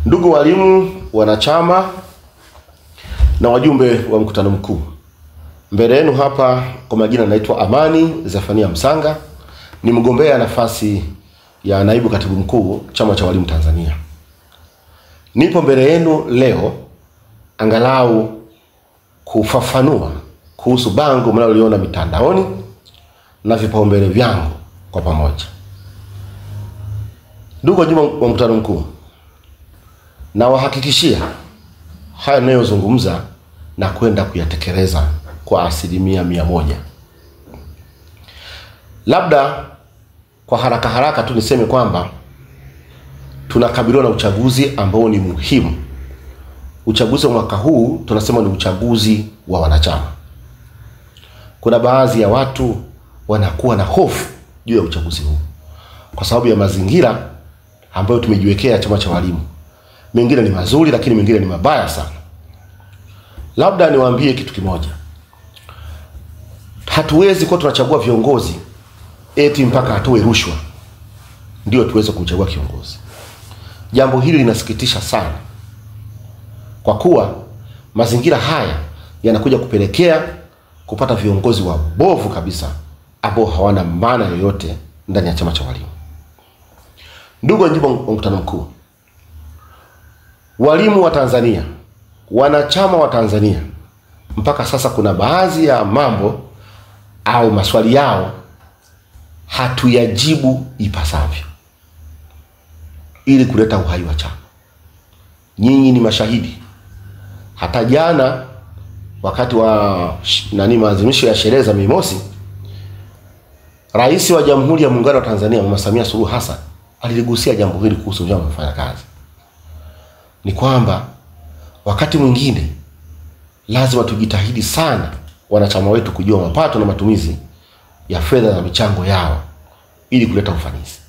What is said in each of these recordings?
Ndugu walimu, wanachama na wajumbe wa mkutano mkuu, mbele yenu hapa kwa majina naitwa Amani Zephania Msanga, ni mgombea nafasi ya naibu katibu mkuu Chama cha Walimu Tanzania. Nipo mbele yenu leo angalau kufafanua kuhusu bango mnaloliona mitandaoni na vipaumbele vyangu kwa pamoja. Ndugu wajumbe wa mkutano mkuu, na wahakikishia haya ninayozungumza na kwenda kuyatekeleza kwa 100%. Labda kwa haraka haraka tu niseme kwamba tunakabiliwa na uchaguzi ambao ni muhimu. Uchaguzi wa mwaka huu tunasema ni uchaguzi wa wanachama. Kuna baadhi ya watu wanakuwa na hofu juu ya uchaguzi huu kwa sababu ya mazingira ambayo tumejiwekea Chama cha Walimu. Mengine ni mazuri lakini mengine ni mabaya sana. Labda niwaambie kitu kimoja. Hatuwezi kuwa tunachagua viongozi eti mpaka atoe rushwa ndio tuweze kumchagua kiongozi. Jambo hili linasikitisha sana, kwa kuwa mazingira haya yanakuja kupelekea kupata viongozi wabovu kabisa ambao hawana maana yoyote ndani ya Chama cha Walimu. Ndugu wajumbe wa mkutano mkuu, walimu wa Tanzania, wanachama wa Tanzania, mpaka sasa kuna baadhi ya mambo au maswali yao hatuyajibu ipasavyo ili kuleta uhai wa chama. Nyinyi ni mashahidi. Hata jana wakati wa maadhimisho ya sherehe za Mei Mosi, Rais wa Jamhuri ya Muungano wa Tanzania Mama Samia Suluhu Hassan aliligusia jambo hili kuhusu vyama vya wafanyakazi. Ni kwamba wakati mwingine lazima tujitahidi sana wanachama wetu kujua mapato na matumizi ya fedha na michango yao ili kuleta ufanisi.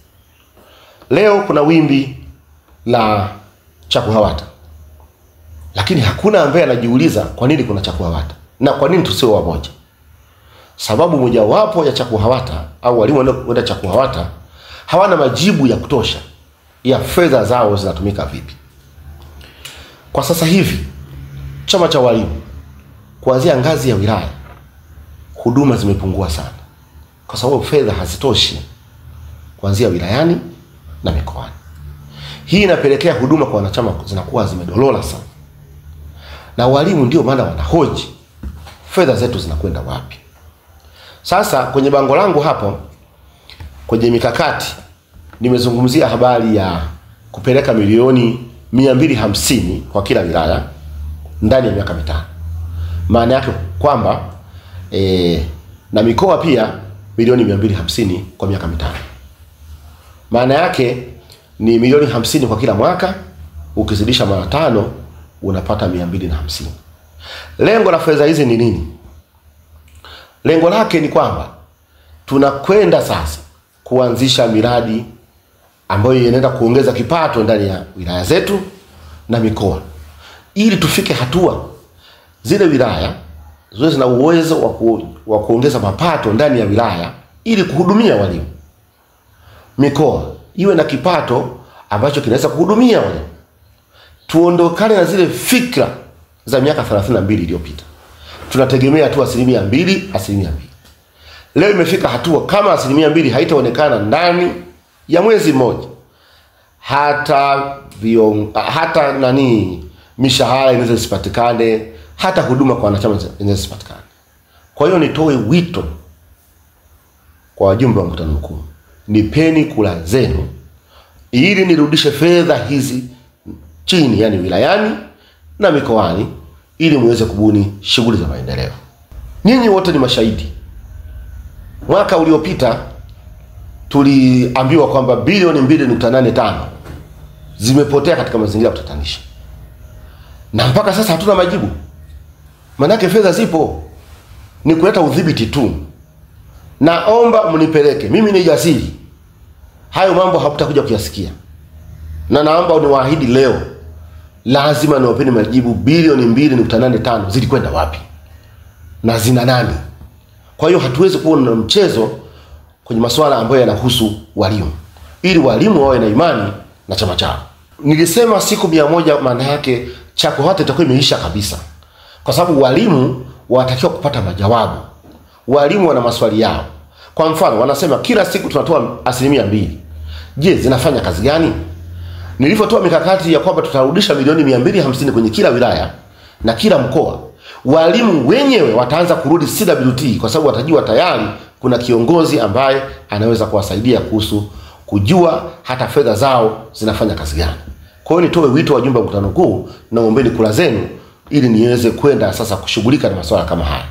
Leo kuna wimbi la CHAKUHAWATA, lakini hakuna ambaye anajiuliza kwa nini kuna CHAKUHAWATA na kwa nini tusiwe wamoja. Sababu mojawapo ya CHAKUHAWATA au walimu wanaoenda CHAKUHAWATA hawana majibu ya kutosha ya fedha zao zinatumika vipi. Kwa sasa hivi Chama cha Walimu kuanzia ngazi ya wilaya huduma zimepungua sana kwa sababu fedha hazitoshi kuanzia wilayani na mikoani. Hii inapelekea huduma kwa wanachama zinakuwa zimedolola sana. Na walimu ndio maana wanahoji fedha zetu zinakwenda wapi. Sasa kwenye bango langu hapo kwenye mikakati nimezungumzia habari ya kupeleka milioni 250 kwa kila wilaya ndani ya miaka 5. Maana yake kwamba na mikoa pia milioni 250 kwa miaka 5. Maana yake ni milioni 50 kwa kila mwaka, ukizidisha mara 5 unapata 250. Lengo la fedha hizi ni nini? Lengo lake ni kwamba tunakwenda sasa kuanzisha miradi ambayo inaenda kuongeza kipato ndani ya wilaya zetu na mikoa, ili tufike hatua zile wilaya ziwe zina uwezo wa kuongeza mapato ndani ya wilaya ili kuhudumia walimu. Mikoa iwe na kipato ambacho kinaweza kuhudumia walimu. Tuondokane na zile fikra za miaka 32 iliyopita. Tunategemea tu 2%, 2%. Leo imefika hatua kama 2% haitaonekana ndani ya mwezi mmoja, hata mishahara inaweza isipatikane, hata huduma kwa wanachama inaweza isipatikane. Kwa hiyo nitoe wito kwa wajumbe wa mkutano mkuu, nipeni kura zenu ili nirudishe fedha hizi chini, yani wilayani na mikoani, ili muweze kubuni shughuli za maendeleo. Nyinyi wote ni mashahidi. Mwaka uliopita tuliambiwa kwamba bilioni 2.85 zimepotea katika mazingira ya kutatanisha, na mpaka sasa hatuna majibu. Manake fedha zipo, ni kuleta udhibiti tu. Naomba mnipeleke, mimi ni jasiri, hayo mambo hakutakuja kuyasikia. Na naomba uniwaahidi leo, lazima niwapeni majibu bilioni 2.85 zilikwenda wapi na zina nani. Kwa hiyo hatuwezi kuwa na mchezo kwenye masuala ambayo yanahusu walimu, ili walimu wawe na imani na chama chao. Nilisema siku 100, maana yake CHAKUHATA itakuwa imeisha kabisa, kwa sababu walimu wanatakiwa kupata majawabu. Walimu wana maswali yao. Kwa mfano, wanasema kila siku tunatoa 2%. Je, zinafanya kazi gani? Nilivyotoa mikakati ya kwamba tutarudisha milioni 250 kwenye kila wilaya na kila mkoa, walimu wenyewe wataanza kurudi CWT kwa sababu watajua tayari kuna kiongozi ambaye anaweza kuwasaidia kuhusu kujua hata fedha zao zinafanya kazi gani. Kwa hiyo nitoe wito wajumbe wa mkutano mkuu, naombeni kura zenu ili niweze kwenda sasa kushughulika na masuala kama haya.